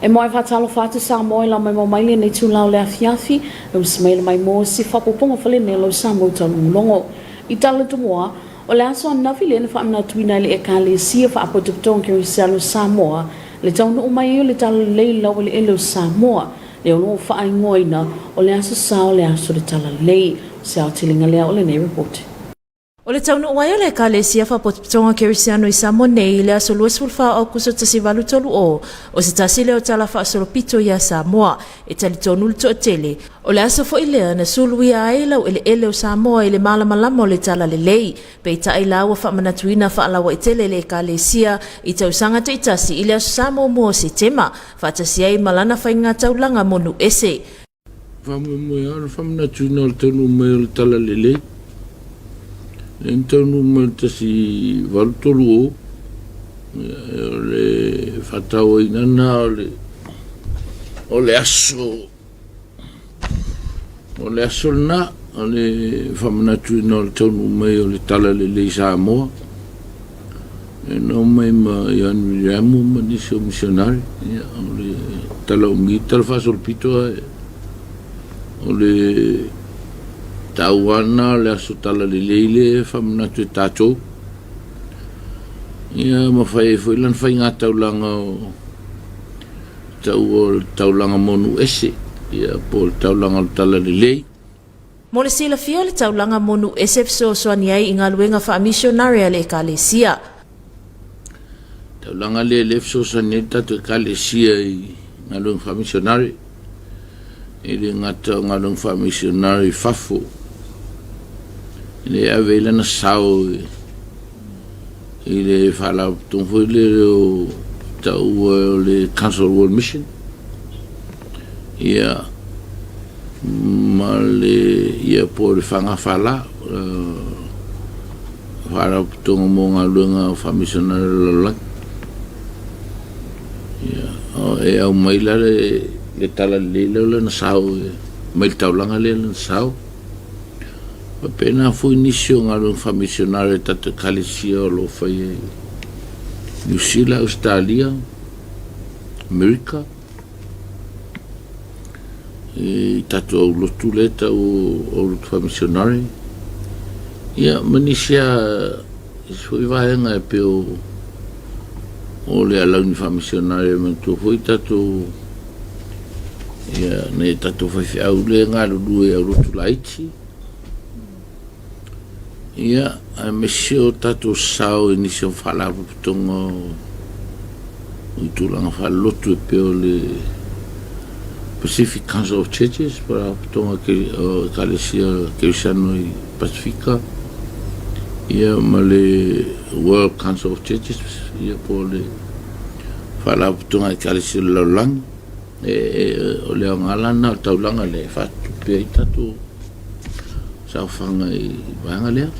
E moe faatalofa atu Samoa i lau maimoa mai lenei itula o le afiafi, e usi mai le maimoa o si faaopoopoga fale o lau Samoa taulogologo. I tala tumua, o le aso ananafi lea na faamanatuina ai le Ekalesia Faapotopotoga Kerisiano o Samoa le taunuu mai ai o le Talalelei i le laueleele o Samoa, lea o lo o faaigoaina o le Aso Sa o le Aso o le Talalelei. O se aotelega lea o lenei report. O le taunuu ai o le Ekalesia Faapotopotoga Kerisiano i Samoa nei i le aso 24 o Aokuso 1830, o se tasi lea o tala faasolopito ia Samoa, e talitonu le toatele, o le aso foi lea na suluia ai laueleele o Samoa i le malamalama o le Talalelei. Peitai la ua faamanatuina faalauaitele e le Ekalesia i tausaga taitasi i le Aso Sa muamua o Setema, faatasi ai ma lana faiga taulaga mo nuu ese. Faamoemoe lava o le faamanatuina o le taunuu mai o le Talalelei, lea na taunuu mai i le 1830, o le faatauaina lena o le aso, o le aso lena o le faamanatuina o le taunuu mai o le Talalelei i Samoa. E na omai ma Ioane Viliamu ma nisi o misionari, ia, o le tala umi, tala faasolopito ae o le taua lena o le aso talalelei lea e faamanatu e tatou. Ia ma fai ai foi lana faigataulaga o taua o le taulaga mo nuu ese, ia po o le taulaga o le talalelei. Mo le silafia o le taulaga mo nuu ese e fesoasoani ai i galuega faamisionare a le Ekalesia. Taulaga lea lea e fesoasoani ai le tatou Ekalesia i galuega faamisionare, e le gata o galuega faamisionare i fafo, lea e ave ai lana sao i le faalapotopotoga foi lele o taua o le Council of World Mission, ia, ma le ia po o le fagafala faalapotopotoga mo galuega faamisionare o le lalolagi. Ia, e aumai la le talalelei lea o lana sao mai le taulaga lea lana sao. Faapena foi nisi o galuega faamisionare a tatou Ekalesia o lo o faia i Niu Sila, Ausetalia, Amerika, i tatou aulotu lea e tau o aulotu faamisionare, ia ma nisi lava isi foi vaega e pei o le alauni faamisionare e manatua foi tatou ia nai a tatou faifeau lea e galulue i aulotu laiti. Ia, aemaise o tatou sao i nisi o faalapotopotoga o i tulaga faalelotu e pei o le Pacific Council of Churches, faalapotopotoga o Ekalesia Kerisiano i Pasifika, ia ma le World Council of Churches, ia po o le faalapotopotoga a Ekalesia o le lalolagi. O le aoga la lena o le taulaga lea e faatupe ai tatou saofaga i vaega lea.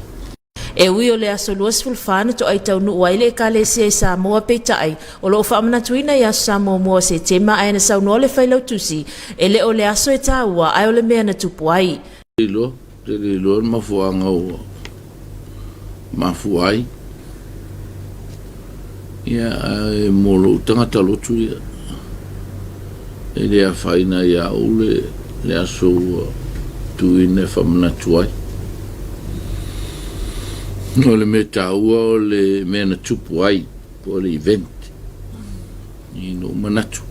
E ui o le aso 24 na toai taunuu ai le Ekalesia i Samoa peitai, o lo o faamanatuina i Aso Sa muamua o Setema ae na saunoa le Failautusi, e le o le aso e taua ae o le mea na tupu ai. Iloa, te le iloa le mafuaaga ua mafua ai. Ia, ae mo lou tagata lotu ia, e le afaina ia au le, le aso ua tuuina e faamanatu ai. O le mea taua o le mea na tupu ai, po o le event. I lou manatu,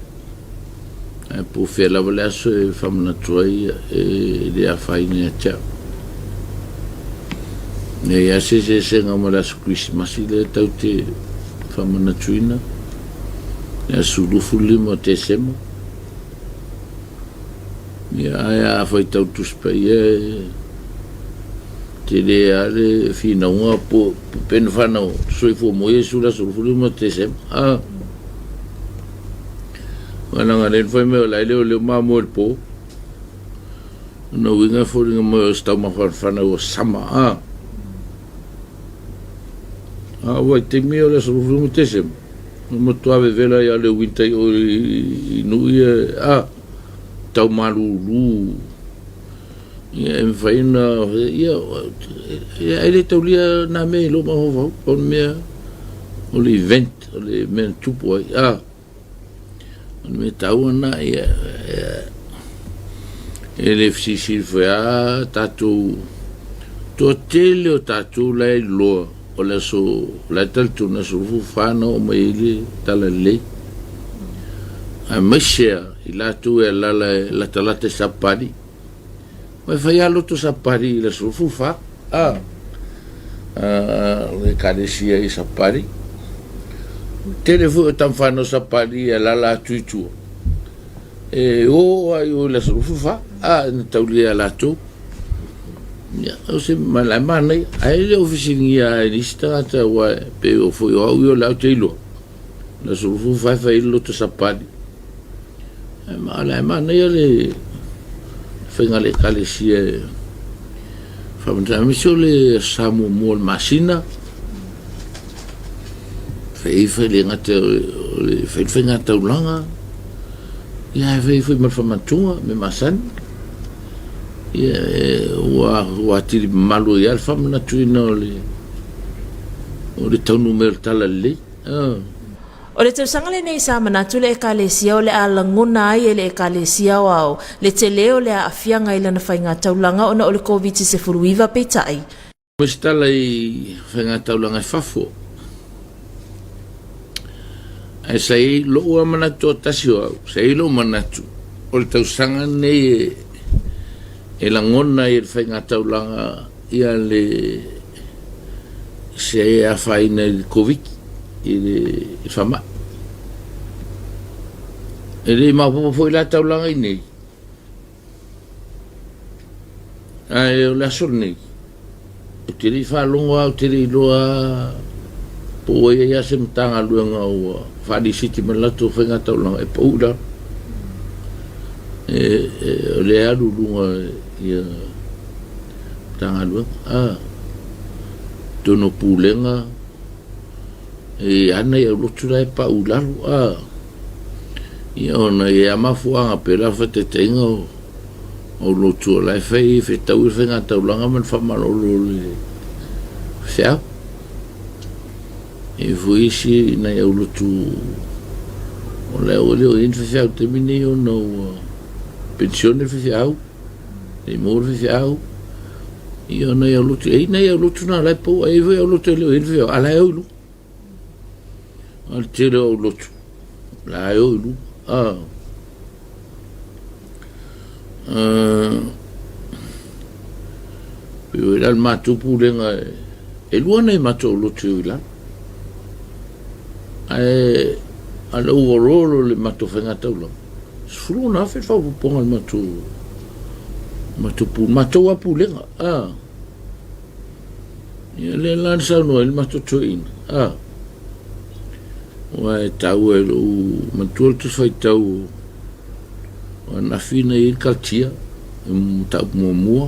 ae po o fea lava le aso e faamanatu ai e le afaina ia te au. E leai lava se eseesega ma le aso Kerisimasi lea tatou te faamanatuina, le aso 25 o Tesema. Ia, ae a faitau Tusi Paia e tele lava le finauga po pe na fanau soifua mo Iesu i le aso 25 o Tesema. A Leaga lea na fai mai o le a le o lea mamoe i le po. Ona uiga e foliga mai o se taumafanafana ua sama. A A o vaitaimi o le aso 25 Tesema, ua matua vevela ai lava le winter i o i nuu ia, a tau malulu. Ia e mafai ona, ia, e le taulia nā mea i lou mafaufau, pau le mea o le event, o le mea na tupu ai, a. O le mea taua lena, ia, e le fesilisili foi lava tatou, toatele o tatou la e iloa o le aso, o la e talitonu aso 24 na oo mai ai le talalelei. Aemaise lava i latou e alaala e latalata i Sapali, Ua e fai lava loto sapali i le aso 24, a, o le ekalesia i Sapali. Tele foi o tamafanau sapali e alaala atu i tua, e o lava i o i le aso 24, a, na taulia e latou. Ia, o se malae manaia, ae le o fesiligia lava e nisi tagata, aua e pei o foi o au ia o le a ou te iloa, o le aso 24 e fai ai le loto sapali. O le a manaia le faiga a le Ekalesia e faamatala aemaise o le Aso Sa muamua o le masina, fai ai fai le gata o le fai le faigataulaga, ia ae fai ai foi ma le faamantuga, mea masani. Ia ua atili mamalu ai lava le faamanatuina o le taunuu mai o le talalelei. O le tausaga lenei sa manatu le Ekalesia o le a lagona ai e le Ekalesia Aoao le tele o le aafiaga i lana faigataulaga ona o le Koviti-19, peitai, Mo se tala i faigataulaga i fafo, ae sa i ai lou lava manatu toatasi o au, sa i ai lou manatu o le tausaga lenei e lagona ai e le faigataulaga ia le se afaina i le Koviti i le faamai. E le i maopoopo foi la taulaga i nei, ae o le aso lenei, ou te le i faalogo lava, ou te le i iloa lava po ua i ai lava se Matagaluega ua faalisiti mai le latou faigataulaga e pau i lalo. O lea e alu i luga ia Matagaluega, a, totonu o Pulega, e i ai nai aulotu la e pau i lalo, a, ia ona e i ai lava mafuaaga pei o le faataitaiga o aulotu o la e fai e fetaui le faigataulaga ma le faamalolo o le feau. E i ai foi isi nai aulotu o la ua le o i ai ni faifeau i le taimi lenei ona ua penisione le faifeau. E maua le faifeau, ia nai aulotu, e i ai nai aulotu na o la e pau, ae i ai foi aulotu e le o i ai ni faifeau, a o la e o i luga. A o le tele o aulotu, o la e o i luga. A. Pei o le matou pulega e lua nai matou aulotu e o i lalo. Ae a le overall o le matou faigataulaga, 16,000 le faaopoopoga o le matou matou pu matou lava pulega a. Ia lea la na saunoa ai le matou toeaina a. Aua e taua i lou matua le Tusi Faitau o Anafi na i ai le Kalatia i mataupu muamua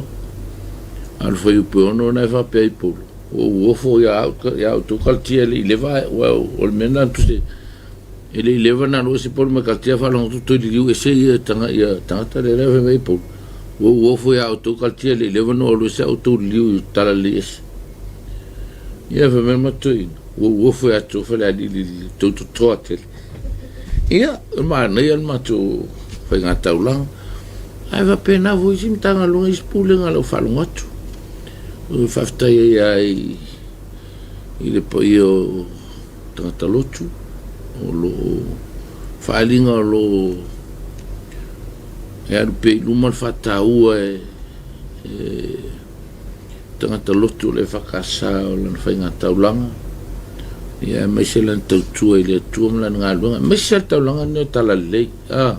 a o le fuaiupu e 6 na e faapea ai Paulo, ua ou ofo ia outou Kalatia e le i leva aua o le mea lena na tusi ai E le i leva ona alu ese Paulo mai Kalatea faalogo atu toe liliu ese ia tagata lea la fai mai ai Paulo, Ua ou ofo ia outou Kalatia e le i leva ona ou alu ese a outou liliu i talalelei ese. Ia fai mai le matou toeaina, Ua ou ofo ia outou Falealili i le tou totoa tele. Ia, e manaia le matou faigataulaga. Ae faapena foi isi Matagaluega, isi Pulega i lau faalogo atu. Faafetai ai lava i le paia o tagata lotu o lo o faaaliga o lo o e alu pea i luma le faataua e tagata lotu o le EFKS o lana faigataulaga ia aemaise lana tautua i le Atua ma lana galuega aemaise le taulaga lenei o Talalelei a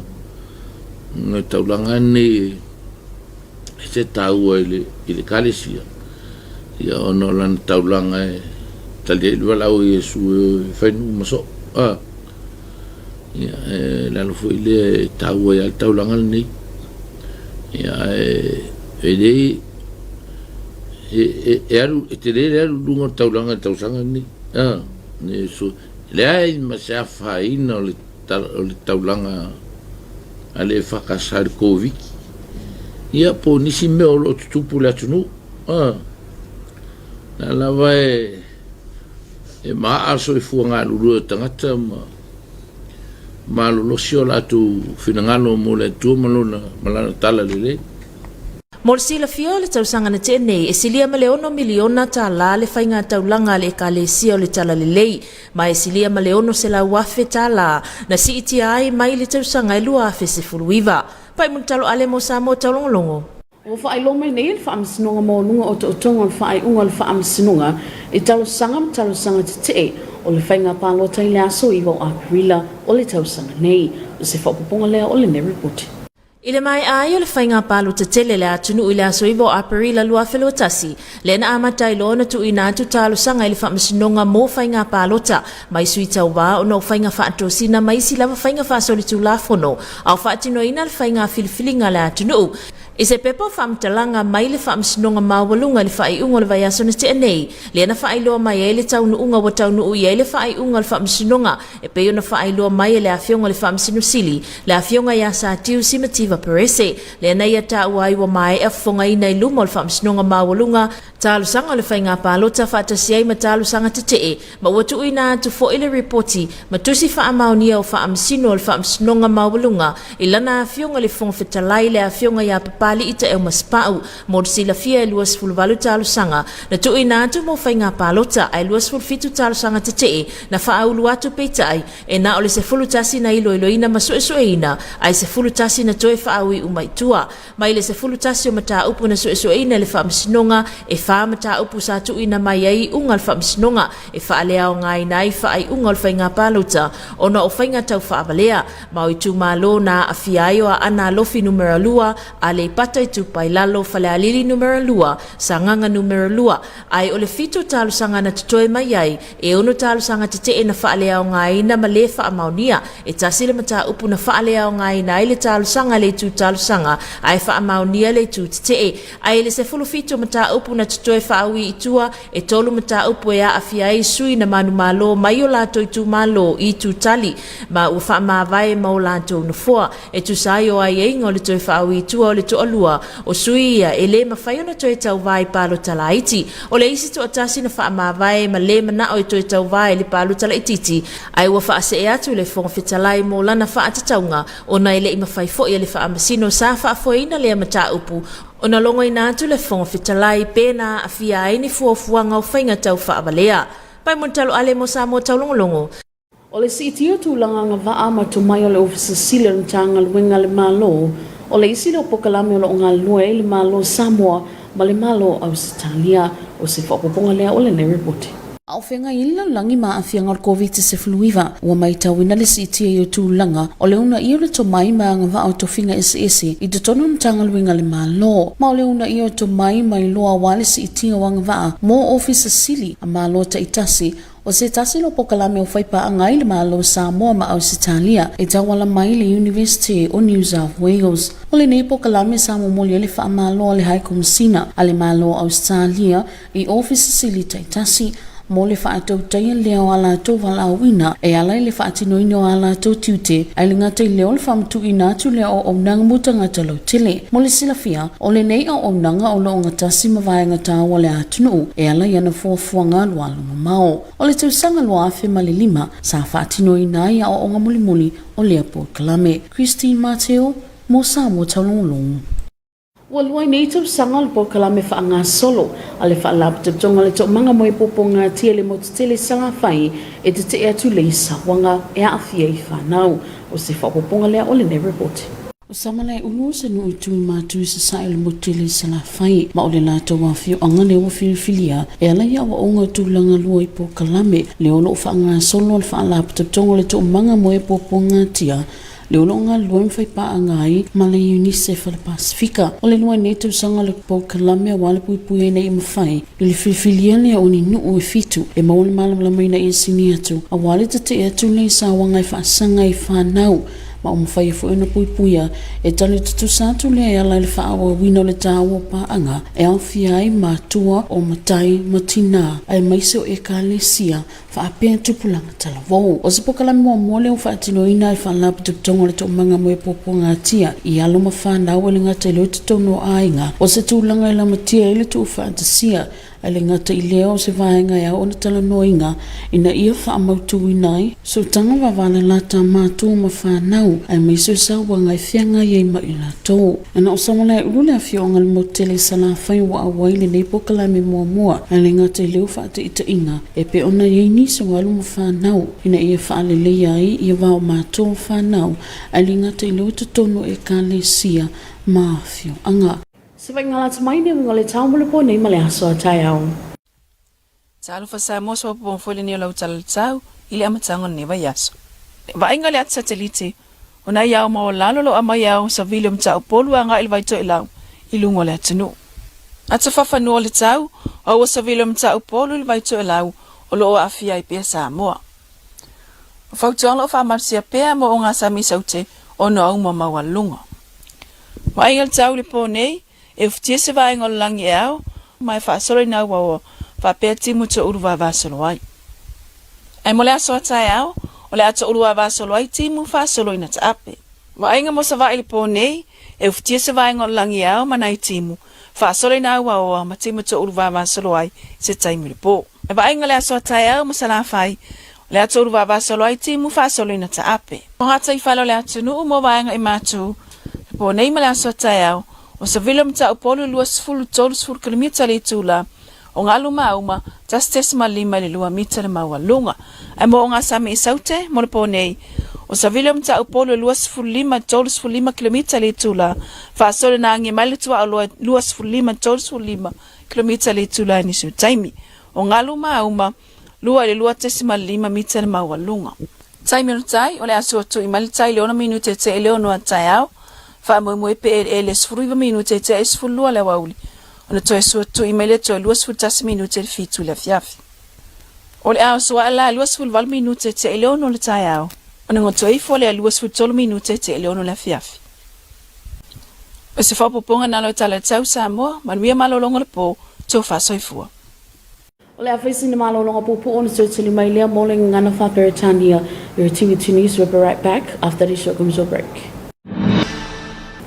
le taulaga lenei e se taua i le i le Ekalesia, ia ona o lana taulaga e tali ai le valaau a Iesu e o e fai nuu ma soo. A, ia, e le ala foi lea e taua ai lava le taulaga lenei. Ia, ae e le e alu, e tele le alu i luga o le taulaga i le tausaga lenei. A, leai ma se afaina o le o le taulaga a le EFKS i le Koviti, ia po o nisi mea o lo o tutupu i le atunuu. A, na lava e, e maa le soifua galulue o tagata ma malolosi o latou finagalo mo le Atua ma lona ma lana tala lelei. Mo le silafia o le tausaga na tea nei, e silia ma le ono miliona tālā le faiga taulaga a le Ekalesia o le Talalelei, ma e silia ma le $600,000 tālā na siitia ai mai le tausaga e 2019. Pai Mulitalo Ale mo Samoa Taulogologo. Ua faailoa mai nei e le Faamasinoga Maualuga Otootoga o le Faaiuga o le Faamasinoga i talosaga ma talosaga tetee o le faiga palota i le aso 9 o Aperila o le tausaga nei. O se faaopoopoga lea o lenei ripoti. I le maea ai o le faiga palota tele a le atunuu i le aso 9 o Aperila 2021, lea na amata ai loa ona tuuina atu talosaga i le Faamasinoga mo Faiga Palota mai sui tauva ona o faiga faatosina ma isi lava faiga faasolitulafono a o faatinoina le faiga filifiliga a le atunuu. I se pepa o faamatalaga mai le Faamasinoga Maualuga i le faaiuga o le vaiaso na tea nei, lea na faailoa mai ai le taunuuga ua taunuu i ai le faaiuga o le Faamasinoga e pei ona faailoa mai e le Afioga i le Faamasino Sili, le Afioga ia Satiu Simativa Perese, lea na ia taua ai ua maea fofogaina i luma o le Faamasinoga Maualuga talosaga o le faiga palota faatasi ai ma talosaga tetee, ma ua tuuina atu foi le ripoti ma tusi faamaonia o Faamasino o le Faamasinoga Maualuga i lana Afioga i le Fofoga Fetalai, le Afioga ia Papali'i Taeaumasepau. Mo le silafia e 28 talosaga na tuuina atu mo faiga palota, ae 27 talosaga tetee na faaulu atu, peitai, e na o le 11 na iloiloina ma suesueina, ae 11 na toe faaui uma i tua. Mai le 11 o mataupu na suesueina e le Faamasinoga, e fa mataupu sa tuuina mai ai iuga a le Faamasinoga e faaleaogaina ai faaiuga o le faiga palota ona o faiga tau faavalea ma o itumalo na aafia ai o Aana Alofi Numera 2, Aleipata Itupa i Lalo, Falealili Numera 2, Sagaga Numera 2, ae o le fitu talosaga na totoe mai ai, e ono talosaga tetee na faaleaogaina ma le faamaonia. E tasi le mataupu na faaleaogaina ai le talosaga a le itu talosaga ae faamaonia le itu tetee. Ae i le 17 mataupu na totoe faaui i tua, e tolu mataupu e aafia ai sui na manumalo mai o latou itumalo i itu tali ma ua faamavae ma o latou nofoa. E tusa ai o aiaiga o le toe faaui i tua o le toalua o sui ia e le mafai ona toe tauvā i palota laiti. O le isi toatasi na faamavae ma le manao e toe tauvā i le palota laitiiti, ae ua faasee atu le Fofoga Fetalai mo lana faatatauga ona e le i mafai foi e le Faamasino sa faafoeina lea mataupu ona logoina atu le Fofoga Fetalai pe na aafia ai ni fuafuaga o faiga tau faavalea. Paimoni Taloale mo Samoa Taulogologo. O le siitia o tulaga agavaa ma tomai o le Ofisa Sili o le Matagaluega a le Malo, o le isi lea o polokalame o lo o galulue ai le Malo o Samoa ma le Malo o Ausetalia. O se faaopoopoga lea o lenei ripoti. A o feagai ai le lalolagi ma aafiaga o le Koviti-19, ua maitauina le siitia i o tulaga o le uunaia o le tomai ma agavaa o tofiga eseese i totonu o le Matagaluega a le Malo, ma o le uunaia o tomai ma iloa aua le siitia o agavaa mo Ofisa Sili a Malo taitasi. O se tasi o polokalame o faipaaga ai le Malo o Samoa ma Ausetalia e tauala mai le Iunivesite o New South Wales. O lenei polokalame sa momoli ai le faamalo a le High Komisina a le Malo o Ausetalia i Ofisa Sili taitasi mo le faatautaia lea o a latou valaauina e ala i le faatinoina o a latou tiute, ae le gata i lea o le faamatuuina atu lea o auaunaga mo tagata lautele. Mo le silafia, o lenei auaunaga o lo o gatasi ma vaega taua o le atunuu e ala i ana fuafuaga alualu mamao. O le tausaga 2005 sa faatinoina ai aoaoga mulimuli o lea polokalame. Christine Mateo, mo Samoa Taulogologo. Ua lua ai nei tausaga o le polokalame faagasolo a le Faalapotopotoga o le Toomaga Moepopo Gatia i le motu tele i Salafai e tetee atu le sauaga e aafia i fanau. O se faaopoopoga lea o lenei ripoti. O Samalaeulu o se nuu i Tuimatu i sasae o le motu tele i Salafai, ma o le latou afioaga lea ua filifilia e ala i aoaoga o tulaga lua i polokalame lea o lo o faagasolo a le Faalapotopotoga o le Toomaga Moepopo Gatia lea o lo o galulue ma faipaaga ai ma le UNICEF a le Pasefika. O le lua ai nei tausaga o le polokalame aua le puipuia ina ia mafai i le filifilia lea o ni nuu e fitu e maua le malamalama ina ia sini atu aua le tetee atu lea i sauaga e faasaga i fanau ma ua mafai foi ona puipuia e tali tutusa atu lea e ala i le faaauauina o le taua o paaga e aofia ai matua o matai ma tinā aemaise o ekalesia. Faapea tupulaga talavou. O se polokalame muamua lea ua faatinoina e Faalapotopotoga o le Toomaga mo e Puapuagatia i alo ma fanau e le gata i lea o totonu o aiga, o se tulaga e lamatia ai le tuufaatasia Ae le gata i lea o se vaega e ao ona talanoaina ina ia faamautuina ai sootaga vavalalata a matua ma fanau aemaise o sauaga e feagai ai ma i latou. Ina o Samalaeulu le afioaga o le motu tele i Salafai ua auai lenei polokalame muamua, ae le gata i lea o faataitaiga e pei ona i ai nisi o alo ma fanau ina ia faaleleia ai ia va o matua ma fanau, ae le gata i lea o totonu o Ekalesia ma afioaga. Se faiga mai ne uiga o le tau mo le po nei ma le aso a taeao. Talofa Samoa soapopoga foi lenei o lau tala le tau i le amataga o lenei vaiaso. Vaaiga le ata satelite o nai ao maualalo o lo o aumai ao savili o Mataupolu agai i le vai Toelau i luga o le atunuu. Ata fafanua o le tau, o ua savili o Mataupolu i le vai Toelau o lo o aafia ai pea Samoa. O fautuaga o lo o faamalosia pea mo ogasami saute ona o auma maualuluga. Vaaiga le tau i le po nei, e ufitia se vaega o le lagi e ao ma e faasolo i nā uaoa faapea timu toulu vavasolo ai. Ae mo le aso a taeao, o le a toulu vavasolo ai timu faasolo ina taape. Vaaiga mo Savaii i le po nei, e ufitia se vaega o le lagi e ao ma nai timu faasolo i nā uaoa ma timu toulu vavasolo ai i se taimi o le po. Ae vaaiga le aso a taeao mo Salafai, O le atu uluvaavasolo ai timu faasolo ina taape. O gataifale o le atunuu mo vaega i matu, le po nei ma le aso a taeao, o Savila Mataupolu 20 30 kilomita le itula, o Galu ma Auma 1.5 i le 2 mita le maualuga. Ae mo Ogasami i Saute mo le po nei, o Savila Mataupolu 25 35 kilomita le itula, faasolo ina agi mai le tuaoloa 25 35 kilomita le itula i nisi o taimi. O Galu ma Auma 2 i le 2.5 mita le maualuga. Taimi o le tai, o le a suatui mai le tai i le 6 minute e tea i le 6 a taeao, faamoemoe pe eleele 19 minute e tea i le 12 le aoauli, ona toe suatui mai lea toe 21 minute i le 7 i le afiafi. O le a oso ae la i le 28 minute e tea i le 6 le taeao, ona goto ifo lea i le 23 minute e tea i le 6 le afiafi. O se faaopoopoga nalo e tala i le tau Samoa, manuia malologa o le po, tofa soifua. O le a fai sina malologa puupuu ona toe tali mai lea mo le gagana faa-Peretania. You're TV2 News, we'll be right back after this short commercial break.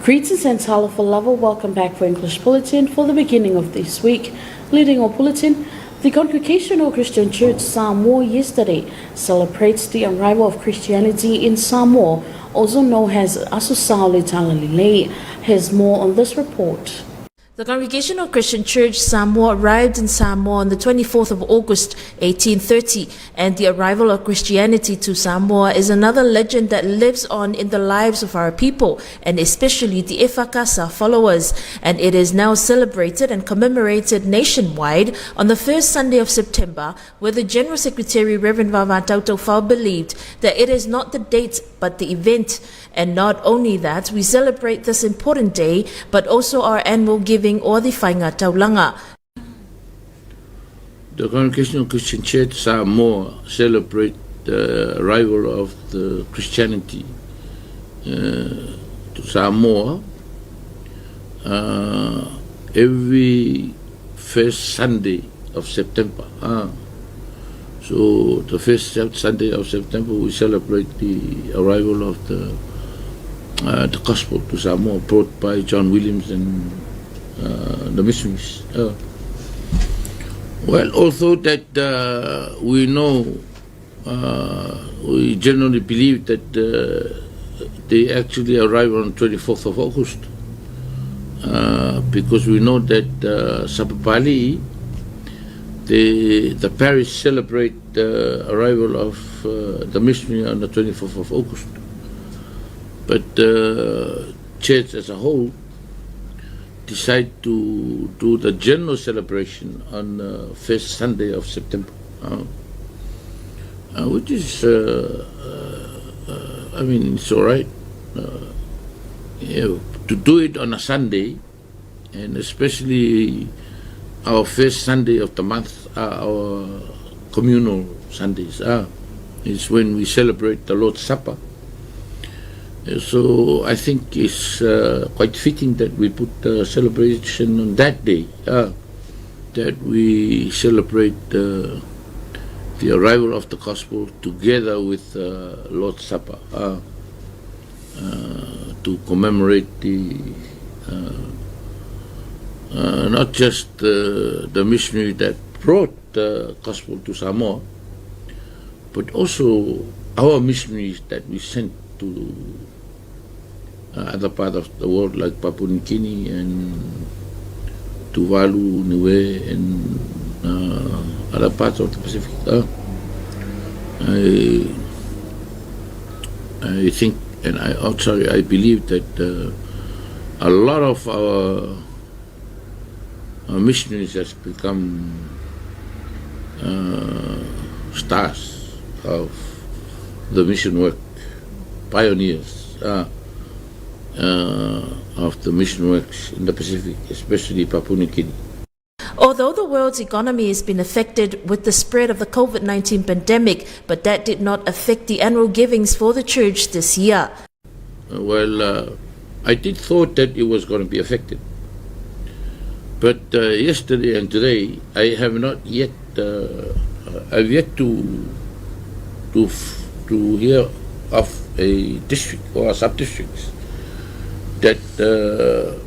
Greetings and talofa lava, welcome back for English Bulletin for the beginning of this week. Leading our bulletin, the Congregational Christian Church Samoa yesterday celebrates the arrival of Christianity in Samoa, also known as Aso Saole Talalelei. Here's more on this report. The Congregational Christian Church Samoa arrived in Samoa on the 24th of August 1830, and the arrival of Christianity to Samoa is another legend that lives on in the lives of our people, and especially the EFAKASA followers. And it is now celebrated and commemorated nationwide on the first Sunday of September, where the General Secretary Reverend Vava Tautofau believed that it is not the date but the event. And not only that, we celebrate this important day, but also our annual giving or the Whainga Taulanga. The Congregational Christian Church Samoa celebrate the arrival of the Christianity to Samoa every first Sunday of September. So the first Sunday of September we celebrate the arrival of the the gospel to Samoa brought by John Williams and the missionaries. Well, although that we know, we generally believe that they actually arrived on 24th of August, because we know that Sapapali, the parish celebrate the arrival of the missionary on the 24th of August. But the church as a whole decide to do the general celebration on the first Sunday of September, which is, I mean, it's all right. Yeah, to do it on a Sunday, and especially our first Sunday of the month, our communal Sundays, is when we celebrate the Lord's Supper. So I think it's quite fitting that we put the celebration on that day, that we celebrate the arrival of the gospel together with the Lord's Supper uh, uh, to commemorate the uh, uh, not just the, the missionary that brought the gospel to Samoa, but also our missionaries that we sent to uh, other parts of the world like Papua New Guinea and Tuvalu, Niue, and uh, other parts of the Pacific. Uh, I, I think, and I, oh, sorry, I believe that uh, a lot of our, our missionaries has become uh, stars of the mission work, pioneers uh, uh, of the mission works in the Pacific, especially Papua New Guinea. Although the world's economy has been affected with the spread of the COVID-19 pandemic, but that did not affect the annual givings for the church this year. Well, uh, I did thought that it was going to be affected. But uh, yesterday and today, I have not yet, uh, I've yet to, to, to hear of a district or a sub-districts that uh,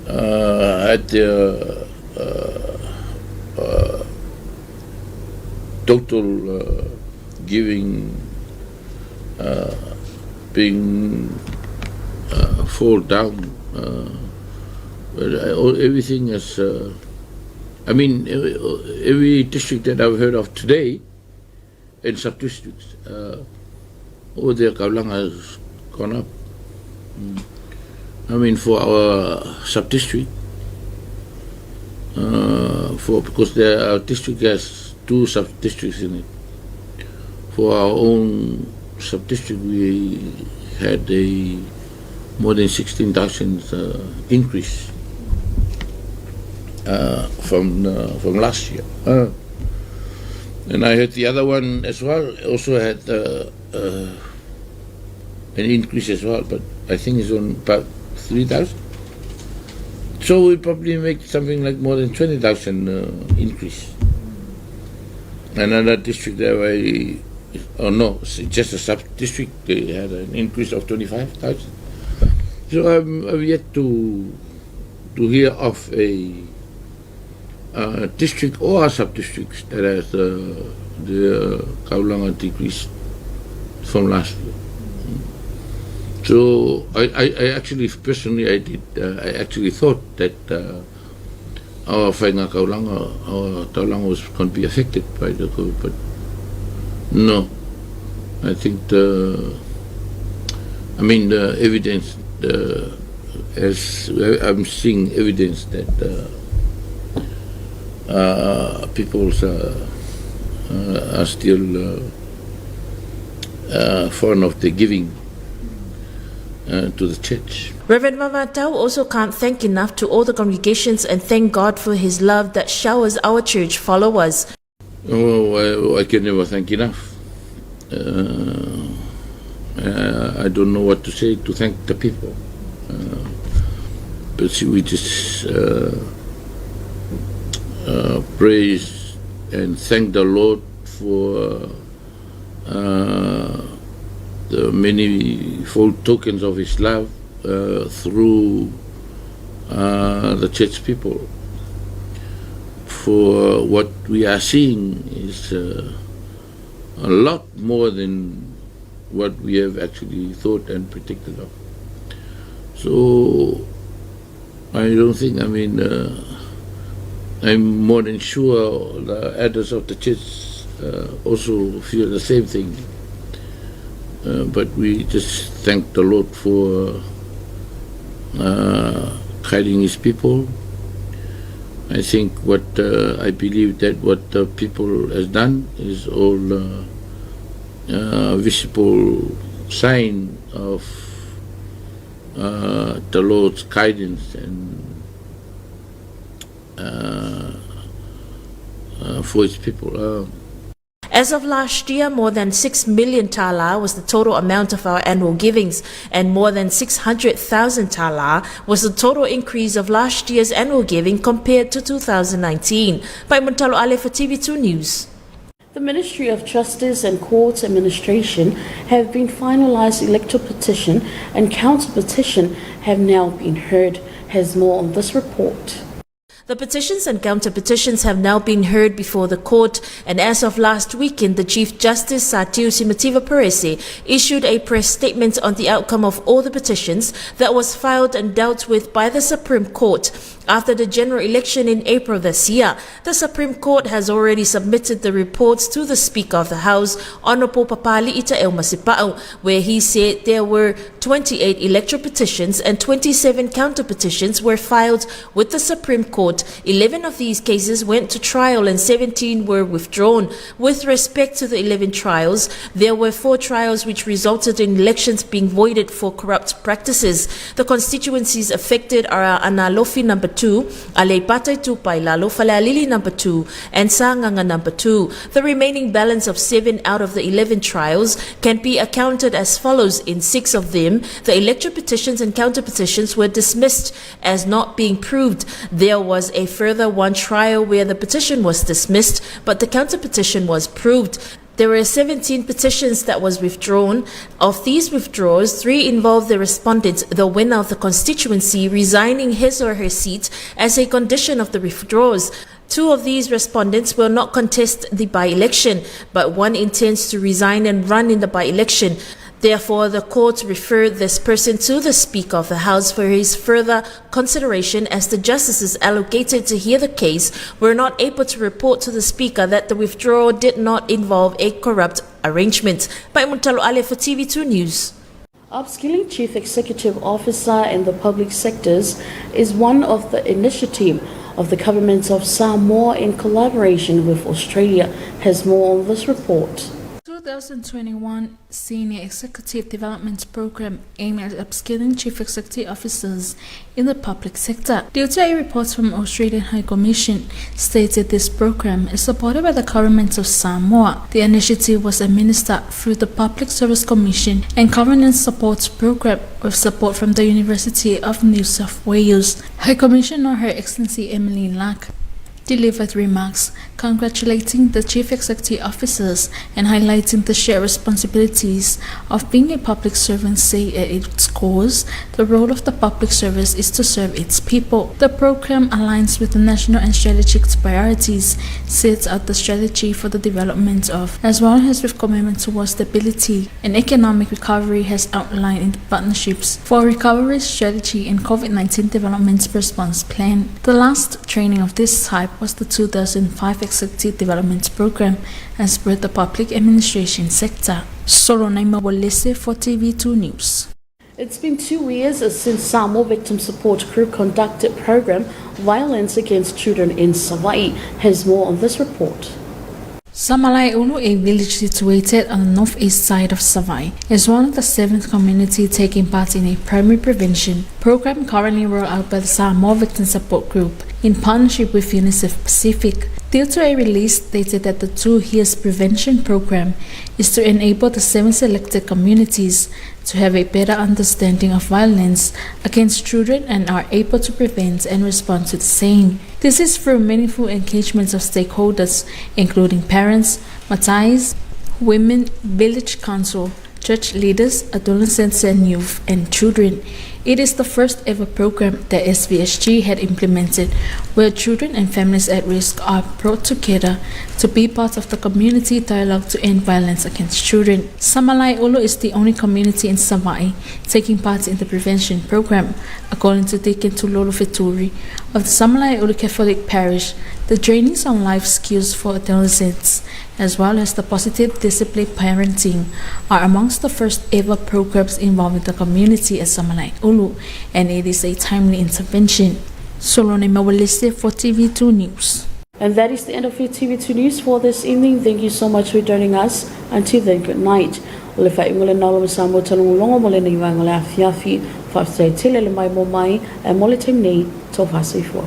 uh, had their uh, uh, total uh, giving uh, being uh, fall down. Uh, but I, everything is, uh, I mean, every district that I've heard of today in sub-districts, uh, all their kaulanga has gone up. Mm. I mean, for our sub-district, uh, for because the, our district has two sub-districts in it. For our own sub-district, we had a more than 16,000 uh, increase uh, from uh, from last year. Uh, and I heard the other one as well also had uh, uh, an increase as well, but I think it's on about 3,000. So we probably make something like more than 20,000 uh, increase. Another district there, I, oh no, just a sub-district, they had an increase of 25,000. So I'm, I'm yet to, to hear of a uh, district or sub-districts that has uh, the Kaulanga decreased from last year. So I, I, I actually personally I did uh, I actually thought that uh, our whainga kaulanga, our taulanga was going to be affected by the COVID, but no. I think the, I mean the evidence, the, as I'm seeing evidence that uh, uh, people uh, uh, are still uh, uh, fond of the giving uh, to the church. Reverend Mamatau also can't thank enough to all the congregations and thank God for his love that showers our church followers. Oh, I, I can never thank enough. Uh, uh, I don't know what to say to thank the people. Uh, but see, we just uh, uh, praise and thank the Lord for uh, the many fold tokens of His love uh, through uh, the church people. For what we are seeing is uh, a lot more than what we have actually thought and predicted of. So I don't think, I mean, uh, I'm more than sure the elders of the church uh, also feel the same thing. Uh, but we just thank the Lord for uh, guiding His people. I think what uh, I believe that what the people has done is all uh, uh, visible sign of uh, the Lord's guidance and uh, uh, for His people. Uh, As of last year, more than 6 million tala was the total amount of our annual givings, and more than 600,000 tala was the total increase of last year's annual giving compared to 2019. By Montalo Ale for TV2 News. The Ministry of Justice and Courts Administration have been finalised electoral petition and counter petition have now been heard. Has more on this report. The petitions and counter petitions have now been heard before the court, and as of last weekend, the Chief Justice Satiu Simativa Perese issued a press statement on the outcome of all the petitions that was filed and dealt with by the Supreme Court after the general election in April this year. The Supreme Court has already submitted the reports to the Speaker of the House, Honorable Papali Ita Masipa'u, where he said there were 28 electoral petitions and 27 counter petitions were filed with the Supreme Court. 11 of these cases went to trial and 17 were withdrawn. With respect to the 11 trials, there were 4 trials which resulted in elections being voided for corrupt practices. The constituencies affected are Analofi number 2, Aleipata Itupa i Lalo, Falealili number 2, and Sagaga number 2. The remaining balance of 7 out of the 11 trials can be accounted as follows. In 6 of them, the electoral petitions and counter petitions were dismissed as not being proved. There was a further 1 trial where the petition was dismissed, but the counter petition was proved. There were 17 petitions that was withdrawn. Of these withdrawals, 3 involved the respondent, the winner of the constituency, resigning his or her seat as a condition of the withdrawals. 2 of these respondents will not contest the by-election, but 1 intends to resign and run in the by-election. Therefore, the court referred this person to the Speaker of the House for his further consideration, as the justices allocated to hear the case were not able to report to the Speaker that the withdrawal did not involve a corrupt arrangement. By Muntalo Ale for TV2 News. Upskilling Chief Executive Officer in the public sectors is one of the initiative of the government of Samoa in collaboration with Australia. Has more on this report. 2021 Senior Executive Development Program aimed at upskilling Chief Executive Officers in the public sector. Due to a report from Australian High Commission stated this program is supported by the government of Samoa. The initiative was administered through the Public Service Commission and Governance Support Program with support from the University of New South Wales. High Commissioner Her Excellency Emily Lack delivered remarks congratulating the Chief Executive Officers and highlighting the shared responsibilities of being a public servant. Say at its core, the role of the public service is to serve its people. The program aligns with the national and strategic priorities, sets out the strategy for the development of, as well as with commitment towards stability and economic recovery has outlined in the partnerships for recovery strategy and COVID-19 development response plan. The last training of this type was the 2005 Executive Development Program as per the public administration sector. Solonai Mawalese for TV2 News. It's been 2 years since Samoa Victim Support Group conducted program Violence Against Children in Savaii. Has more on this report. Samalaeulu, a village situated on the northeast side of Savaii, is one of the 7 communities taking part in a primary prevention program currently rolled out by the Samoa Victim Support Group in partnership with UNICEF Pacific. Due to a release stated that the 2 years prevention program is to enable the 7 selected communities to have a better understanding of violence against children and are able to prevent and respond to the same. This is through meaningful engagements of stakeholders, including parents, matais, women, village council, church leaders, adolescents and youth, and children. It is the first ever program that SVSG had implemented where children and families at risk are brought together to be part of the community dialogue to end violence against children. Samalaeulu is the only community in Savaii taking part in the prevention program. According to Deacon Tulolo Feturi of the Samalaeulu Catholic Parish, the trainings on life skills for adolescents, as well as the positive discipline parenting, are amongst the first ever programs involving the community at Samalaeulu, and it is a timely intervention. Solone Mawalese for TV2 News. And that is the end of your TV2 News for this evening. Thank you so much for joining us. Until then, good night. O le faaiuga lena o le Samoa talogologo mo lenei vaega o le afiafi. Faafetai tele le mai mo mai e mo le taimi nei. Tau faasoifua.